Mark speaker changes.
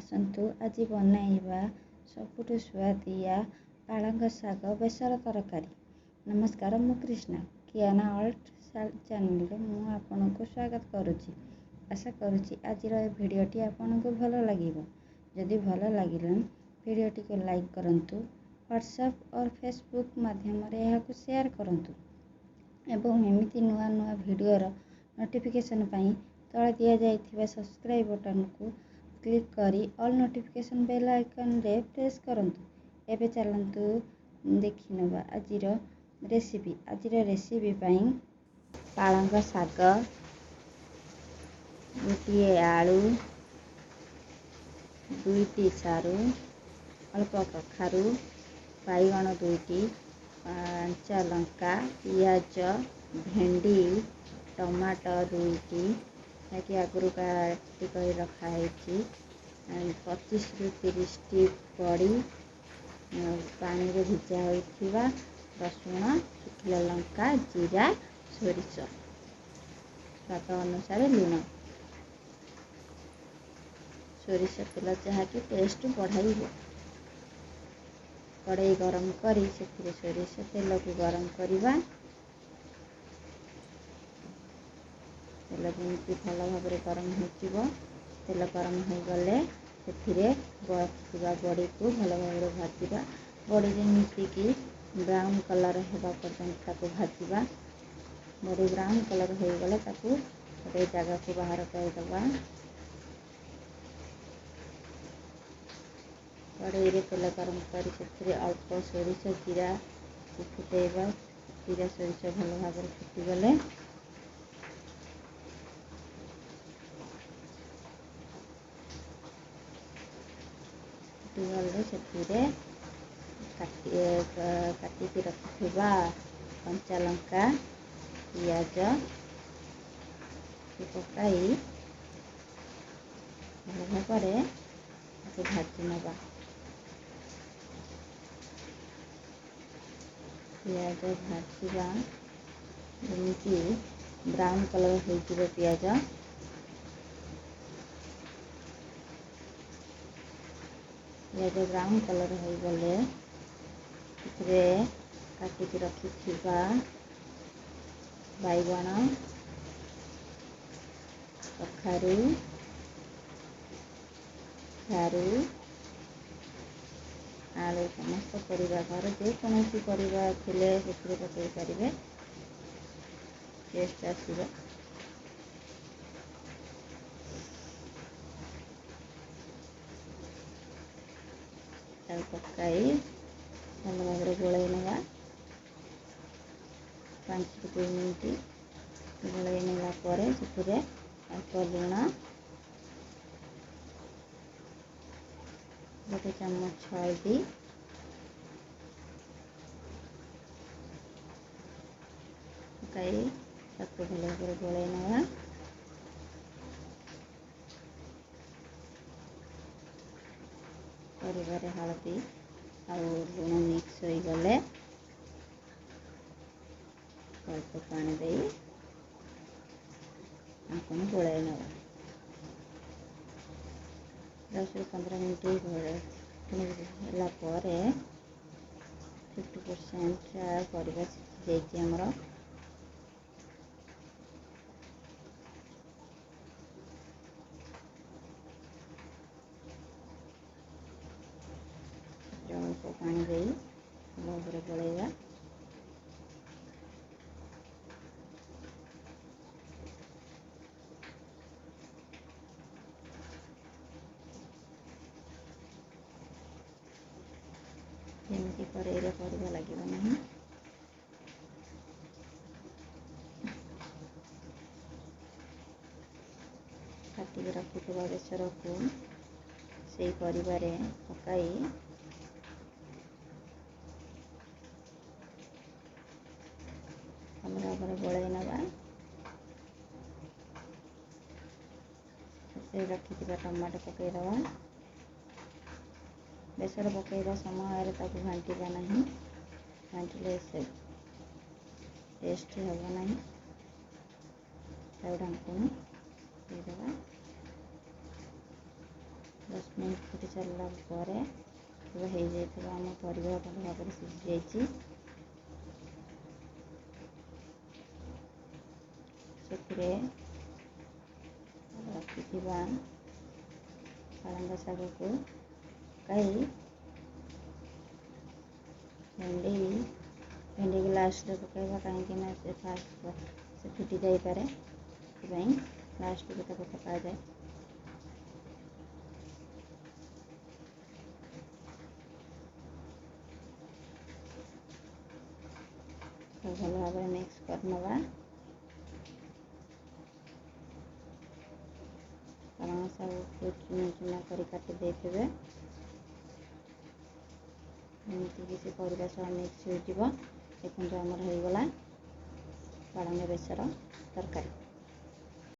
Speaker 1: ଆସନ୍ତୁ ଆଜି ବନାଇବା ସବୁଠୁ ସୁଆଦିଆ ପାଳଙ୍ଗ ଶାଗ ବେସର ତରକାରୀ। ନମସ୍କାର, ମୁଁ କ୍ରିଷ୍ଣା କିଆନା ଅଲ୍ଟ ଚ୍ୟାନେଲରେ ମୁଁ ଆପଣଙ୍କୁ ସ୍ୱାଗତ କରୁଛି। ଆଶା କରୁଛି ଆଜିର ଏ ଭିଡ଼ିଓଟି ଆପଣଙ୍କୁ ଭଲ ଲାଗିବ। ଯଦି ଭଲ ଲାଗିଲା, ଭିଡ଼ିଓଟିକୁ ଲାଇକ୍ କରନ୍ତୁ, ହ୍ୱାଟ୍ସଆପ୍ ଅର୍ ଫେସବୁକ୍ ମାଧ୍ୟମରେ ଏହାକୁ ସେୟାର କରନ୍ତୁ ଏବଂ ଏମିତି ନୂଆ ନୂଆ ଭିଡ଼ିଓର ନୋଟିଫିକେସନ୍ ପାଇଁ ତଳେ ଦିଆଯାଇଥିବା ସବସ୍କ୍ରାଇବ୍ ବଟନ୍କୁ କ୍ଲିକ୍ କରି ଅଲ୍ ନୋଟିଫିକେସନ୍ ବେଲ୍ ଆଇକନ୍ରେ ପ୍ରେସ୍ କରନ୍ତୁ। ଏବେ ଚାଲନ୍ତୁ ଦେଖିନେବା ଆଜିର ରେସିପି। ଆଜିର ରେସିପି ପାଇଁ ପାଳଙ୍ଗ ଶାଗ, ଗୋଟିଏ ଆଳୁ, 2ଟି ସାରୁ, ଅଳ୍ପ କଖାରୁ, ବାଇଗଣ 2ଟି, କଞ୍ଚା ଲଙ୍କା, ପିଆଜ, ଭେଣ୍ଡି, ଟମାଟୋ 2ଟି, ଯାହାକି ଆଗରୁ କାଟି କରି ରଖାହେଇଛି, 25ରୁ 30ଟି ବଡ଼ି, ପାଣିରେ ଭିଜା ହୋଇଥିବା ରସୁଣ, ଶୁଖିଲା ଲଙ୍କା, ଜିରା, ସୋରିଷ, ସ୍ୱାଦ ଅନୁସାରେ ଲୁଣ, ସୋରିଷ ତେଲ ଯାହାକି ଟେଷ୍ଟ ବଢ଼ାଇବ। କଡ଼େଇ ଗରମ କରି ସେଥିରେ ସୋରିଷ ତେଲକୁ ଗରମ କରିବା। ତେଲ ଯେମିତି ଭଲ ଭାବରେ ଗରମ ହୋଇଯିବ। ତେଲ ଗରମ ହୋଇଗଲେ ସେଥିରେ ରଖିଥିବା ବଡ଼ିକୁ ଭଲ ଭାବରେ ଭାଜିବା। ବଡ଼ି ଯେମିତିକି ବ୍ରାଉନ୍ କଲର୍ ହେବା ପର୍ଯ୍ୟନ୍ତ ତାକୁ ଭାଜିବା। ବଡ଼ି ବ୍ରାଉନ୍ କଲର୍ ହୋଇଗଲେ ତାକୁ ଗୋଟେ ଜାଗାକୁ ବାହାର କରିଦେବା। କଡ଼େଇରେ ତେଲ ଗରମ କରି ସେଥିରେ ଅଳ୍ପ ସୋରିଷ ଜିରାକୁ ଫୁଟେଇବା। ଜିରା ସୋରିଷ ଭଲ ଭାବରେ ଫୁଟିଗଲେ ସେଥିରେ କାଟିକି ରଖିଥିବା କଞ୍ଚା ଲଙ୍କା, ପିଆଜ ପକାଇ ଭଲ ଭାବରେ ତାକୁ ଭାଜି ନେବା। ପିଆଜ ଭାଜିବା ଯେମିତି ବ୍ରାଉନ୍ କଲର୍ ହୋଇଯିବ। ପିଆଜ ବ୍ରାଉନ୍ କଲର୍ ହୋଇଗଲେ ସେଥିରେ କାଟିକି ରଖିଥିବା ବାଇଗଣ, କଖାରୁ, ସାରୁ, ଆଳୁ, ସମସ୍ତ ପରିବା, ଘରେ ଯେକୌଣସି ପରିବା ଥିଲେ ସେଥିରେ ପକାଇ ପାରିବେ, ଟେଷ୍ଟ ଆସିବ। ତାକୁ ପକାଇ ଭଲ ଭାବରେ ଗୋଳାଇ ନେବା। 5ରୁ 2 ମିନିଟ୍ ଗୋଳାଇ ନେଲା ପରେ ସେଥିରେ ଅଳ୍ପ ଲୁଣ, 1 ଚାମଚ ହଳଦୀ, ପକାଇ ତାକୁ ଭଲ ଭାବରେ ଗୋଳାଇ ନେବା। ପରିବାରେ ହଳଦୀ ଆଉ ଲୁଣ ମିକ୍ସ ହୋଇଗଲେ ଅଳ୍ପ ପାଣି ଦେଇ ଆପଣ ଗୋଳାଇ ନେବା। 10ରୁ 15 ମିନିଟ୍ ହେଲା ପରେ 50% ପରିବା ସିଝି ଯାଇଛି ଆମର। ଅଳ୍ପ ପାଣି ଦେଇ ଭଲ ଭାବରେ ଗୋଳାଇବା। ଯେମିତି କଡ଼େଇରେ ପରିବା ଲାଗିବ ନାହିଁ। କାଟିକି ରଖିଥିବା ବେସରକୁ ସେଇ ପରିବାରେ ପକାଇ ଭଲ ଭାବରେ ଗୋଳାଇ ନେବା। ସେଥିରେ ରଖିଥିବା ଟମାଟୋ ପକାଇଦେବା। ବେସର ପକାଇବା ସମୟରେ ତାକୁ ଘାଣ୍ଟିବା ନାହିଁ, ଘାଣ୍ଟିଲେ ସେ ଟେଷ୍ଟ ହେବ ନାହିଁ। ତାକୁ ଢାଙ୍କୁଣୀ ଦେଇଦେବା। 10 ମିନିଟ୍ ଫୁଟି ସାରିଲା ପରେ ହେଇଯାଇଥିବ, ଆମ ପରିବା ଭଲ ଭାବରେ ସିଝି ଯାଇଛି। ସେଥିରେ ରଖିଥିବା ପାଳଙ୍ଗ ଶାଗକୁ ପକାଇ, ଭେଣ୍ଡି, ଭେଣ୍ଡିକୁ ଲାଷ୍ଟରେ ପକାଇବା, କାହିଁକି ନା ସେ ଫାଷ୍ଟ ସେ ଫିଟି ଯାଇପାରେ, ସେଥିପାଇଁ ଲାଷ୍ଟକୁ ତାକୁ ପକାଯାଏ। ଭଲ ଭାବରେ ମିକ୍ସ କରିନେବା। ପାଳଙ୍ଗ ଶାଗକୁ ଚୁନା ଚୁନା କରି କାଟି ଦେଇଥିବେ, ଏମିତିକି ସେ ପରିବା ସହ ମିକ୍ସ ହୋଇଯିବ। ଦେଖନ୍ତୁ, ଆମର ହୋଇଗଲା ପାଳଙ୍ଗ ବେସର ତରକାରୀ।